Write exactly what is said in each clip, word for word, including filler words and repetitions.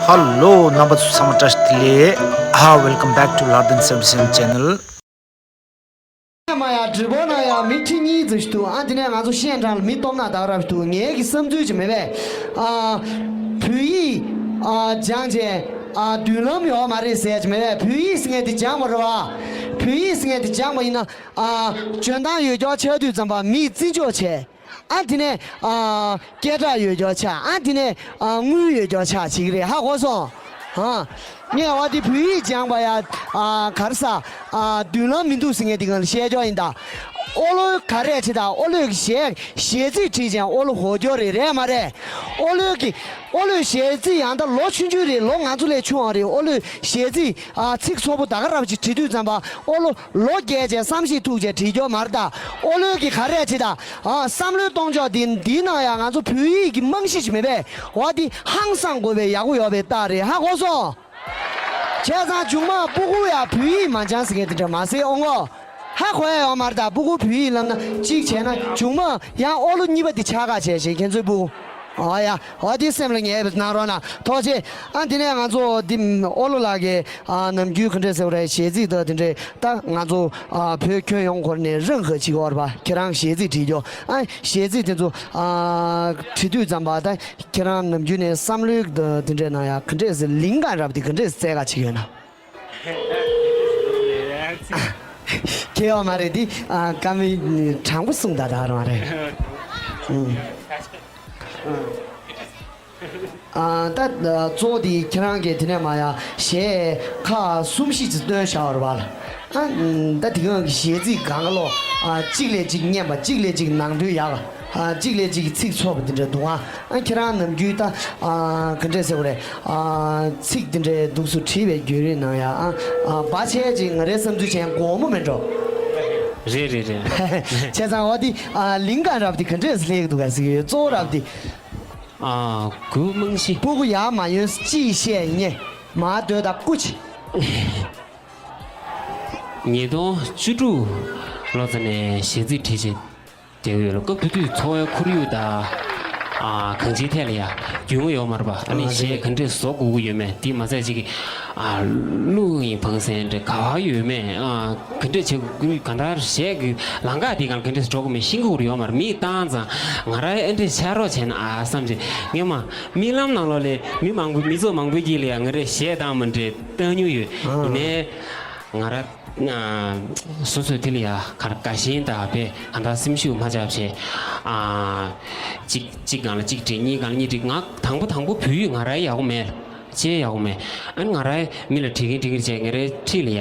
ཧ་ལོ། རྣམ་པ་ཚོ་ཚང་མ་བཀྲ་ཤིས་བདེ་ལེགས། ཧ། Welcome back to Love and Seventy Seven Channel. མ་ཡ་འདྲི་པོ་ན་ཡ་མི་ཁྲི་གཉིས་ཙམ་ཞིག་འདུག་ཨ་དེ་ནས་ང་ཚོ་ཤན་གྲངས་ལ་མི་སྟོང་ན་ད་རབས་འདུག་ངའི་གི་བསམ་ཚུལ་ཅིག་མེད་པས། ཨ། བོད་ཡིག་ཨ་སྦྱངས་བྱས། ཨ་མདུན་ལམ་ཡོད་མ་རེད་ཟེར་ཅིག་མེད་པས། བོད་ཡིག་ཟེར་མཁན་དེ་སྦྱངས་པ་རེད་བ། བོད་ཡིག་ཟེར་མཁན་དེ་སྦྱངས་པ་ཡིན་ན། ཨ། འཇོན་ཐང་ཡོད་ཀྱོག་ཆགས་དུས་ཙམ་པ་མིས་བརྩི་འཇོག་བྱས། ཨ་དེ་ནས་ཨ་སྐད་གྲགས་ཡོད་ཀྱོག་ཆགས། ཨ་དེ་ནས་ཨ་དངུལ་ཡོད་ཀྱོག་ཆགས་བྱེད་ཀྱི་རེད། ཧ་གོ་སོང་། ཨ་ངས་བ་དེ་བོད་ཡིག་སྦྱངས་པ་ཡ། ཨ་ག་རེ་ཟ། ཨ་མདུན་ལམ་མི་འདུག་ཟེར་མཁན་དེ་གང་ལ་བཤད་ཀྱོག་ཡིན་ད། ཨོ་ལོ་ག་རེ་བྱེད་ད། ཨོ་ལོས་གི་གཞས་གཞས་ཚིག་བྲིས་ཀྱང་ཨོ་ལོ་ཧོ་ཀྱོག་རེད། རེད་མ་རེད། ཨོ་ལོས་གི་ཨོ་ལོས་གཞས་ཚིག་ཡང་ད་ལོ་ཆུང་ཆུང་རེད། ལོ་ང་ཚོ་ལས་ཆུང་བ་རེད། ཨོ་ལོས་གཞས་ཚིག་ཨ་ཚིག་ཚོགས་པོ་ད་ག་རབ་ཅིག་བྲིས་དུས་ཙམ་པ་ཨོ་ལོ་ལོ་རྒས་བྱས་བསམ་ཤེས་ཐུག་བྱས་བྲིས་ཀྱོག་མ་རེད་ད། ཨོ་ལོས་གི་ག་རེ་བྱེད་ད། ཨ་བསམ་བློའི་གཏོང་ཕྱོགས་འདི་འདིའི་ནང་ཡང་ང་ཚོ་བོད་ཡིག་གི་རྨང་གཞི་ཅིག་མེད་པས། འོ་འདི་ཧང་སང་དགོས་པའི་ཡག་པོ་ཡོད་པའི་རྟགས་རེད། ཧ་གོ་སོང་། བྱས་ཙང་མཇུག་མ་སྤུ་གུ་ཡང་བོད་ཡིག་མ་སྦྱངས་ཟེར་མཁན་དེ་འདྲ་མ་ཟེར་ཨོ་ངོ་། ཧ་གོ་ཡ་ཡོད་མ་རེད་ད། སྤུ་གུ་བོད་ཡིག་བསླབ་ན་གཅིག་བྱས་ན་མཇུག་མ་ཡང་ཨོ་ལོ་གཉིས་པ་དེ་ཆགས་ག་བྱས་ཤིང་ཁྱེད་ཚོའི་སྤུ་གུ། ཨོ་ཡ། ཨོ་དེ་སེམས་ལ་ངེས་པ་གནང་རོགས་གནང་། ཐུགས་རྗེ་ཆེ། ཨ་དེ་ནས་ང་ཚོ་འདི་ཨོ་ལོ་ལགས་ཀྱིས་ཨ་ནམ་རྒྱུན་ག་འདྲས་ཟེར་བ་རེད། གཞས་ཚིག་དང་དེ་འདྲས་ད་ང་ཚོ་ཨ་བོད་ཁྱོན་ཡོངས་སྐོར་ནས་རང་ཧ་ཅིག་ཡོད་རེད་པ། ཁྱེད་རང་གཞས་ཚིག་བྲིས་ཀྱོག་ཨ་གཞས་ཚིག་དེ་ཚོ་ཨ་བྲིས་དུས་ཙམ་པ་ད་ཁྱེད་རང་ནམ་རྒྱུན་ནས་བསམ་བློའི་དེ་འདྲས་ནང་ཡང་ག་འདྲས་ལིང་ག་རབ་དེ་ག་འདྲས་བཙལ་ག་བྱེད་ཀྱི་ཡོད་ན། ཁྱེད་ཡོད་མ་རེད་དེ། ཨ་བཀའ་མོལ་དྲང་པོ་གསུངས་ད་ད་རང་རེད། ཨ་ད་གཙོ་བོ་དེ་ཁྱེད་རང་གིས་དེ་ནས་མ་ཡ་གཞས་ཁག་གསུམ་བཞི་ཅིག་བཏོན་བཞག་པ་རེད་པ། ཨ་ད་དེ་གང་གི་གཞས་ཚིག་གང་ག་ལོ། ཨ་གཅིག་ལས་གཅིག་སྙན་པ། གཅིག་ལས་གཅིག་ནང་དོན་ཡག་ཨ་གཅིག་ལས་གཅིག་ཚིག་ཚོགས་པ་དེ་འདྲ་འདུག་ཨ་ཨ་ཁྱེད་རང་ནམ་རྒྱུན་ད་ཨ་ག་འདྲས་ཟེར་བ་རེད། ཨ་ཚིག་དེ་འདྲའི་འདུག་སུ་བྲིས་པའི་བརྒྱུད་རིམ་ནང་ཡང་ཨ་ཨ་བ་ཆེ་ཅིག་ང་རའི་བསམ་ཚུལ་བྱས་དགོངས་མོ་མེད་འགྲོ། རེད་རེད་རེད། བྱས་ཙང་འོ་དེ་ཨ་ལིང་ག་རབ་དེ་ག་འདྲས་སླེབས་འདུག་ག་ཟེར་གྱི་ཡོད། གཙོ་བོ་རབ་དེ། ཨ་གུ་རྨང་གཞི། སྤུ་གུ་ཡར་མ་ཡོང་ཅི་བཤད་ཉེ་མ་སྡོད་ད་སྐུ་ཅི། ཉིས་སྟོང་བཅུ་དྲུག་ལོ་ཙམ་ནས་གཞས་ཚིག་བྲིས་བྱས་བསྡད་ཡོད་ལ། སྐབས་དེ་དུས་འཚོ་བའི་ཁོར་ཡུག་དང་ཨ་གང་ཅིའི་ཐད་ལ་ཡ་རྒྱུས་མངའ་ཡོད་མ་རེད་པ། ཨ་ནི་ཨ་གཞས་ག་འདྲས་བཟོ་དགོས་ཀྱི་ཡོད་མེད། དེ་མ་ཚད་ཅིག་ཨ་གླུ་ཡི་བང་སེན་འདྲ་ག་བ་ཡོད་མེད། ཨ་ག་འདྲས་བྱེད་དགོས། ག་འདྲ་གཞས་ཀྱི་ལམ་ཁ་དེ་གང་ག་འདྲས་འགྲོ་གི་མེད་ཤེས་ཀྱི་ཡོད་མ་རེད། མིས་བཏང་ཙང་ང་རང་ཨེ་འདྲས་ཆགས་རོགས་བྱས་ན་ཨ་བསམ་བྱས། སྔོན་མ་རྨི་ལམ་ནང་ལོགས་ལས་མི་མང་པོ་མི་ཚོགས་མང་པོའི་དཀྱིལ་ལ་ཡ་ང་རས་གཞས་བཏང་མ་འདྲས་བཏང་མྱོང་ཡོད། ཨ་ཡིན་ནའི་ང་ར་ཨ་སོ་སོས་དེ་ལ་ཡ་ག་ར་དགའ་ཞེན་དང་བས་ག་འདྲ་སེམས་ཤུགས་མ་ཆག་བྱས། ཨ་གཅིག་གཅིག་སྒང་ལ་གཅིག་བྲིས། གཉིས་སྒང་ལ་གཉིས་བྲིས། ང་དང་པོ་དང་པོ་བོད་ཡིག་ང་ར་ཡག་པོ་མེད། ཅེས་ཡག་པོ་མེད། ཨ་ནི་ང་ར་མི་ལ་བྲིས་ཀྱིན་བྲིས་ཀྱིན་བྱས་ང་རའི་འཁྲིས་ལ་ཡ་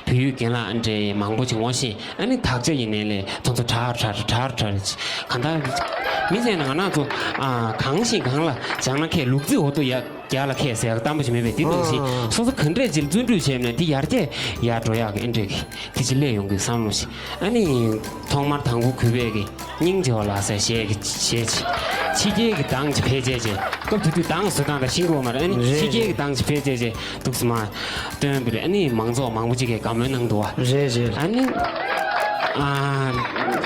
བོད་ཡིག་རྒན་ལགས་ཨ་འདྲས་མང་པོ་ཅིག་ངོ་ཤེས། ཨ་ནི་དག་ཆ་ཡིན་ནའི་ལས་ཁོང་ཚོ་དྲག་དྲག་དྲག་དྲག་གང་ལྟར་མི་ཟེར་ན་ང་རང་ཚོ་ཨ་གང་ཞིག་གང་ལ་སྦྱངས་ན་ཁེ། ལུག་རྫི་འོ་ཏོ་ཡ་རྒྱ་ལ་ཁེ་ཟེར་ཡག་གཏམ་པ་ཞིག་མེད་པས། དེ་དང་ཞིག་ཨ་སོ་སོ་ག་འདྲས་ཅིག་བརྩོན་འགྲུས་བྱས་ན་དེ་ཡར་རྒྱས་ཡར་འགྲོ་ཡག་གི་ཨེ་འདྲས་ཀྱི་དེ་ཅིག་སླེབས་ཡོང་གི་བསམ་བློ་ཞིག་ཨ་ནི་ཐོག་མར་དང་པོ་གུས་པས་ཀྱི་སྙིང་རྗེ་བ་ལགས་ཟེར་གཞས་ཀྱི་གཞས་ཅིག་ཕྱི་རྒྱལ་གྱི་གདངས་ཅིག་ཕལ་ཆེར་ཅིག་སྐབས་དེ་དུས་གདངས་བཟོ་སྟངས་དང་ཤེས་ཀྱི་ཡོད་མ་རེད། ཨ་ནི་རེད་ཕྱི་རྒྱལ་གྱི་གདངས་ཅིག་ཕལ་ཆེར་ཅིག་འདུག་སེ་མར་བཏོན་པ་རེད། ཨ་ནི་མང་ཚོགས་མང་པོ་ཅིག་གིས་དགའ་མོས་གནང་འདུག་བ། རེད་རེད། ཨ་ནི་ཨ་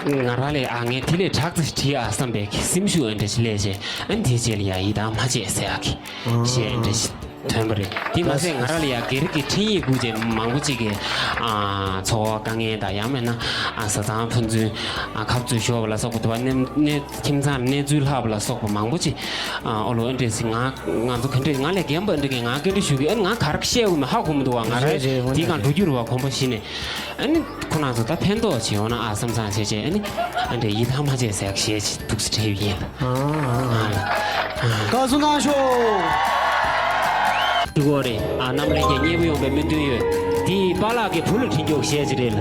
ང་རང་ལས་ཨ་ངས་དེ་ལས་དྲག་ཙམ་བྲིས་ཨ་བསམ་པའི་སེམས་ཤུགས་ཨ་འདྲ་ཞིག་སླེབས་བྱས། ཨ་ནི་དེའི་རྗེས་ལ་ཡ་ཡིད་ཐང་མ་ཆད་ཟེར་ཡག་གི་གཞས་ཨ་འདྲ་ཞིག་ཐོན་པ་རེད། དེ་མ་ཟད་ང་རང་ལ་ཡ་སྒེར་གྱི་འཕྲིན་ཡིག་སྐུ་མཁྱེན་མང་པོ་ཅིག་གིས་ཨ་འཚོ་བ་དཀའ་ངལ་དང་ཡང་མིན་ན་ཨ་བཟའ་ཚང་ཕན་ཚུན་ཨ་ཁ་རྩོད་ཤོར་བ་ལ་སོགས་པ་དུ་བ་གནས་གནས་ཁྱིམ་ཚང་ལ་གནས་ཚུལ་ལྷག་པ་ལ་སོགས་པ་མང་པོ་ཅིག་ཨ་ཨོ་ལོ་ཨེ་འདྲས་སི་ང་ང་ཚོ་ག་འདྲས་ང་ལས་རྒན་པ་ཨེ་འདྲས་ཀྱིས་ང་སྐད་འདྲ་ཞུ་གི། ཨ་ནི་ང་ག་རེ་བཤད་དགོས་མིན་ཧ་གོ་མི་འདུག་བ། ང་རང་རེད་རེད། འོ་འདི་ན་གང་འགྲོ་རྒྱུ་རེད་བ། གོམ་པ་གཞི་ནས། ཨ་ནི་ཁོ་རང་ཚོ་ད་ཕན་ཐོགས་བྱེད་འོང་ན་ཨ་བསམ་བསམ་བྱས་བྱས། ཨ་ནི་ཨ་འདྲས་ཡིད་ཐང་མ་ཆད་ཟེར་ཡག་གཞས་ཅིག་འདུག་སེ་བྲིས་ཡིན། ཨ་ཨ་ཨ། བཀའ་ཟུར་གནང་ཤོག་དེ་གོ་རེད། ཨ་རྣམ་གླིང་གི་མཉེས་པོ་ཡོང་བའི་སྨོན་འདུན་ཡོད། དེ་པཱ་ལགས་ཀྱི་བུ་ལ་འཕྲིན་སྐྱོག་གཞས་ཅིག་རེད་ལ།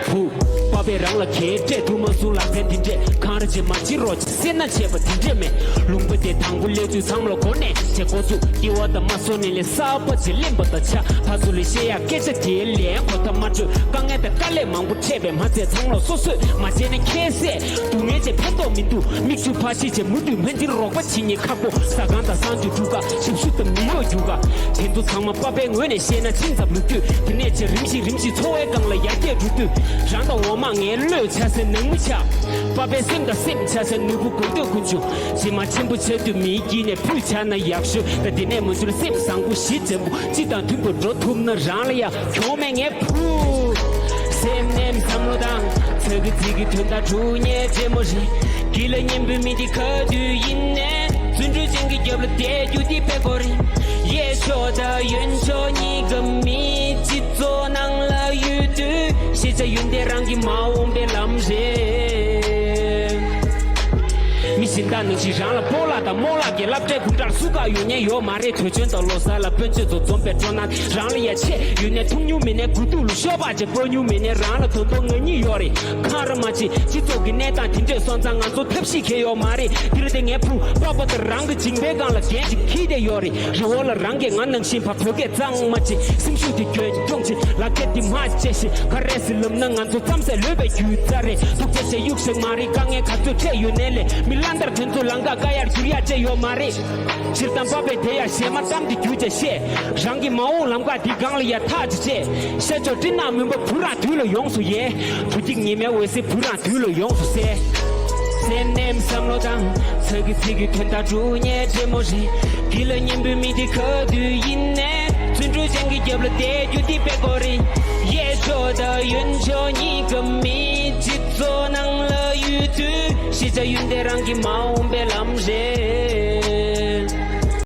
བུ། པ་པ་ རང་ལ་གས་སྤྲད་ཐུབ་མ་སོང་ལག་ལེན་དེ་འདྲས་གང་རེ་བྱེད་མ་བྱེད་རོགས་བྱེད་སེར་སྣ་བྱས་པ་དེ་འདྲས་མེད། ལུང་པ་དེ་དང་པོ་སླེབས་དུས་ཚང་མ་ལ་གོ་གནས་བྱེད་འགོ་ཚུགས་ལྟེ་བ་དང་མ་སོ་ནས་ལས་གསར་པ་བྱེད་གླེན་པ་དང་ཆ་ཕར་ཚུར་ལས་བཤད་ཡག་སྐད་ཆ་དེའི་ལན་གོ་ཐབས་མ་འཕྲོད་དཀའ་ངལ་དང་དཀའ་ལས་མང་པོ་འཕྲད་པས་མ་ཚད་ཚང་མ་ལ་སོ་སོས་མ་བྱས་ན་ཁྱད་བསད་སྡུག་བསྔལ་བྱས་ཕན་ཐོགས་མི་འདུག་མིག་ཆུ་ཕར་ཕྱིན་བྱས་མུ་མཐུད་སྨན་སྦྱིན་རོགས་པ་བྱེད་ཉེན་ཁག་པོ་ཟ་ཁང་དང་གསང་སྤྱོད་སྒྲུབ་ཁག་ཞབས་ཞུ་དང་མི་གཡོག་རྒྱུག་ཁག་དེ་ཚོ་ཚང་མ་པ་ཕའི་ངོས་ནས་བཤད་ན་ཕྱིན་ཙམ་ལུགས་རྒྱུད་དེ་ནས་ཆེ་རིམ་བཞིན་རིམ་བཞིན་འཚོ་བའི་སྒང་ལ་ཡར་རྒྱས་འགྲོ་དུས་རང་དང་འོ་མ་ངའི་བློས་ཆ་སའི་ནང་མི་ཆགས། པ་ཕའི་སེམས་དང་སེམས་ཆ་སའི་ནོར་བུ་དགོས་འདོད་ཀུན་འབྱུང་། རྗེས་མ་ཆེན་པོ་ཆགས་དུས་མིའི་དཀྱིལ་ནས་ཕུད་བྱ་ན་ཡག་ཤོས་ད་དེ་ནས་མ་འགྱུར་སེམས་བཟང་པོ་གཞི་བཙན་པོ་སྤྱི་དང་མཐུན་པོ་འགྲོ་ཐུབ་ན་རང་ལ་ཡ་གྱོང་མེད་ངའི་བུ། སེམས་ནས་བསམ་བློ་བཏང་། ཚ་གི་ཚིག་གི་དོན་དག་དྲུག་ཉལ་རྗེ་མོ་རེད། གི་ལ་གཉེན་པོའི་མི་འདི་ག་དུས་ཡིན་ནས་བརྩོན་འགྲུས་ཅན་གྱི་རྒྱབ་ལ་བསྡད་རྒྱུ་འདི་དཔེ་གོ་རེད། གཡས་ཕྱོགས་དང་གཡོན་ཕྱོགས་གཉིས་ཀ་མི་སྤྱི་ཚོགས་ནང་ལ་ཡོད་དུས་ཤེས་བྱ་ཡོན་ཏན་རང་གིས་མ་འོངས་པའི་ལམ་རེད། མི་གཞན་དག་ནང་བཞིན་རང་ལ་སྤོ་ལགས་དང་རྨོ་ལགས་ཀྱི་སློབ་གྲྭའི་དགུང་གྲངས་སུ་བཀག་ཡོད་ཉེན་ཡོད་མ་རེད། དུས་ཆེན་དང་ལོ་གསར་ལ་སྤུན་མཆེད་ཚོ་འཛོམས་པའི་སྤྲོ་སྣང་རང་ལ་ཡ་ཆེ་ཡོད་ནས་འཐུང་མྱོང་མེད་ནས་དགུ་ཐུག་ལ་ཤོ་སྦག་ཅིག་སྤོ་མྱོང་མེད་ནས་རང་ལ་དོན་དོ་ང་གཉིས་ཡོད་རེད། ཁ་ར་མ་ཆེ་སྤྱི་ཚོགས་ཀྱི་གནས་སྟངས་དེ་འདྲས་སོང་ཙང་ང་ཚོ་ཐབས་ཤེས་གལ་ཡོད་མ་རེད། འདིར་དེ་ངའི་བུ་པ་ཕ་དང་རང་གི་མཇིང་པའི་སྒང་ལ་རྒྱན་ཅིག་འཁྱེར་བསྡད་ཡོད་རེད། རི་བོ་ལ་རང་གིས་ང་ནང་བཞིན་ཕ་བོད་སྐད་གཙང་མ་ཅིག་སེམས་ཤུགས་དེ་རྒྱུན་སྐྱོང་ཅིག་ལག་ཁྱེར་དེ་མ་བཅད་ཤིག་ག་རེ་ཟེར་ལབ་ན་ང་ཚོ་རྩམ་ཟས་ལོས་པའི་རྒྱུ་རྩ་རེད། ཐུགས་རྗེ་ཆེ་གཡུག་ཞིག་མ་རེད། དཀའ་ངལ་ག་ཚོད་འཕྲད་ཡོད་ནའི་ལས་མི་ལྷ་འདར་དོན་ཚོ་ལང་ཀ་ཀ་ཡར་འགྱུར་ཡག་ཅེས་ཡོད་མ་རེད། སྤྱིར་བཏང་པ་ཕས་དེ་ཡང་གཞས་མ་གཏམ་དེ་རྒྱུ་ཆ་བཤད། རང་གི་མ་འོངས་ལམ་ཁ་དེ་སྒང་ལ་ཡ་ཐག་ཅིག་བཅད། ཤ་ཆོག་སྤྲིན་ནག་མུན་པ་བུ་རང་དུས་ལ་ཡོངས་སུ་ཡལ། དུས་ཀྱི་ཉི་མའི་འོད་ཟེར་བུ་རང་དུས་ལ་ཡོངས་སུ་གསལ། སེམས་ནས་བསམ་བློ་བཏང་། ཚ་གི་ཚིག་གི་དོན་དག་དྲུག་ཉལ་རྗེ་མོ་རེད། གི་ལ་གཉེན་པོའི་མི་དེ་ག་དུས་ཡིན་ནས་བརྩོན་འགྲུས་ཅན་གྱི་རྒྱབ་ལ་བསྡད་རྒྱུ་དེ་དཔེ་གོ་རེད། གཡས་ཕྱོགས་དང་གཡོན་ཕྱོགས་གཉིས་ཀ་མི་སྤྱི་ཚོགས་ནང་ལ་ཡོད་དུས་ཤེས་བྱ་ཡོན་ཏན་རང་གིས་མ་འོངས་པའི་ལམ་རེད།